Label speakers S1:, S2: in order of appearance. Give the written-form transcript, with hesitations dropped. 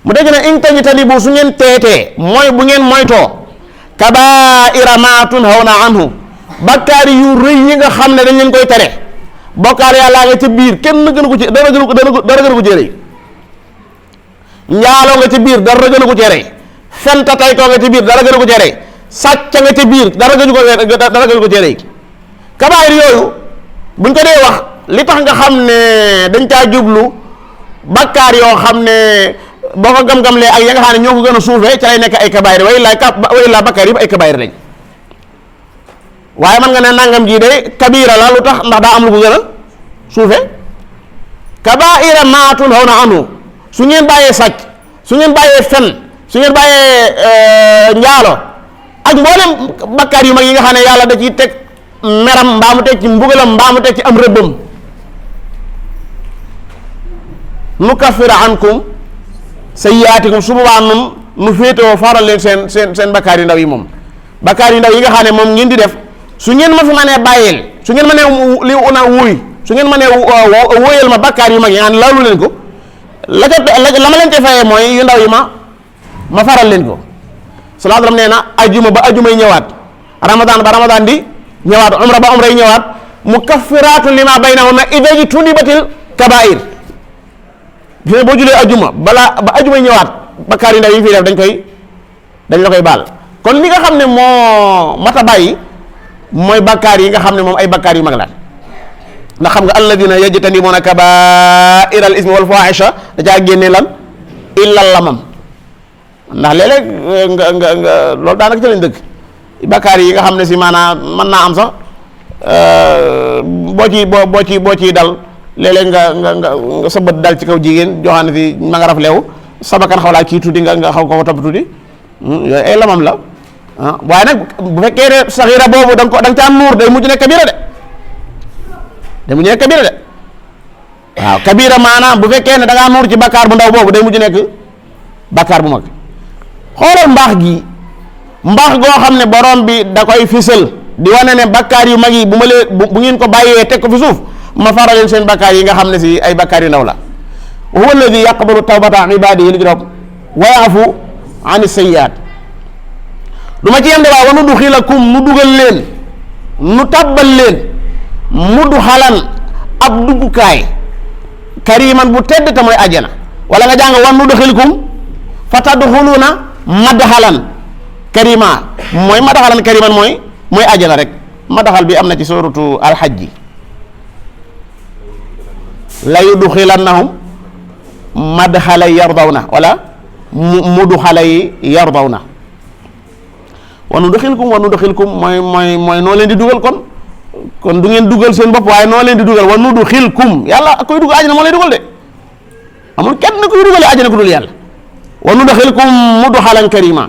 S1: mu dégg ne in tajtanibu su ngeen teetee mooy bu ngeen moytoo kabaa'ira maa tunhawna anhu bakkaar yu rëy yi nga xam ne dañ leen koy tere bokkaal yàllaa nga ca biir kenn gënu ko ci dara gënu ko ci rëy njaaloo nga ci biir dara gënu ko ci rëy fenta taytoo nga ci biir dara gënu ko ci rëy sàcca nga ci biir dara gënu ko ci rëy kabaa'ir yooyu buñ ko dee wax li tax nga xam ne dañ caa jublu bakkaar yoo xam ne boo ko gam-gamlee ak ya nga xam ne ñoo ko gën a suufee ca lay nekk ay kabaayir way laa bakkaar yëpp ay kabaayir lañ waaye man nga ne nangam jii de kabira la lu tax ndax daa am lu ko gën a suufee kabaira maa tunhawna anhu su ngeen bàyyee sàcc su ngeen bàyyee fen su ngeen bàyyee njaalo ak mboolem bakkaar yu mag yi nga xam ne yàlla da ciy teg meram mbaa mu teg ci mbugalam mbaa mu teg ci am rëbbam nukaffir ankum sayyi'aatikum su boobaa nun nu féetewoo faral leen seen bakkaar yu ndaw yi moom bakkaar yu ndaw yi nga xam ne moom ngeen di def su ngeen ma fi mënee bàyyeel su ngeen mënee li una wuy su ngeen mënee wóoyal ma bakkaar yu mag yi nga xam ne laalu leen ko la ma leen ci fayee mooy yu ndaw yi ma faral leen ko sallallahu alayhi wa sallam nee na ajuma ba ajumay ñëwaat ramadan ba ramadan di ñëwaat umra ba umra yi ñëwaat mukaffiraatu lima baynahunna idha jtunibatil kabaa'ir fi boo julee ajuma balaa ba ajumay ñëwaat bakkaar yu ndaw yi fi def dañ la koy baal kon li nga xam ne moo mata bàyyi mooy bakkaar yi nga xam ne moom ay bakkaar yu mag la ndax xam nga alladina yajtanibuna kabaa'ira al ismi wal faahisha da caa génne lan illa lamam ndax léeg-léeg nga loolu daanaka ci lañ dëgg bakkaar yi nga xam ne si maanaam mën naa am sax boo ci dal léeg-léeg nga sa bët dal ci kaw jigéen joxaane fi ma nga raflewu sabakan xaw laa kii tuddi nga xaw ko topp tuddi yooyu ay lamam la waaye nag bu fekkee ne saxiira boobu da nga caa nuur day mujj nekk kabira de waaw kabira maanaam bu fekkee ne da ngaa nuur ci bakkaar bu ndaw boobu day mujj nekk bakkaar bu mag xoolal mbaax goo xam ne borom bi da koy fisal di wane ne bakkaar yu mag yi bu ngeen ko bàyyee teg ko fi suuf ma faral leen seen bakkaar yi nga xam ne si ay bakkaar yu ndaw la wa huwa alladi yaqbalu tawbata an ibadihi li juróom wa yaafu an sayyi'at du ma ci yem de waaye wanu du xilakum nu dugal leen nu tàbbal leen mudxalan ab duggukaay kariman bu tedd te mooy àjjana wala nga jàng wanu du xilkum fa tadxuluna madxalan karima mooy madxalan kariman mooy àjjana rek madxal bi am na ci suratu alxajji la yudxilannahum madxalay yardawna wala mudxalay yardawna wanu doxilkum mooy noo leen di dugal kon du ngeen dugal seen bopp waaye noo leen di dugal wanu doxilkum yàlla koy dugal àjjana moo lay dugal de amul kenn kuy dugalee àjjana ku dul yàlla wanu doxilkum mudxalan karima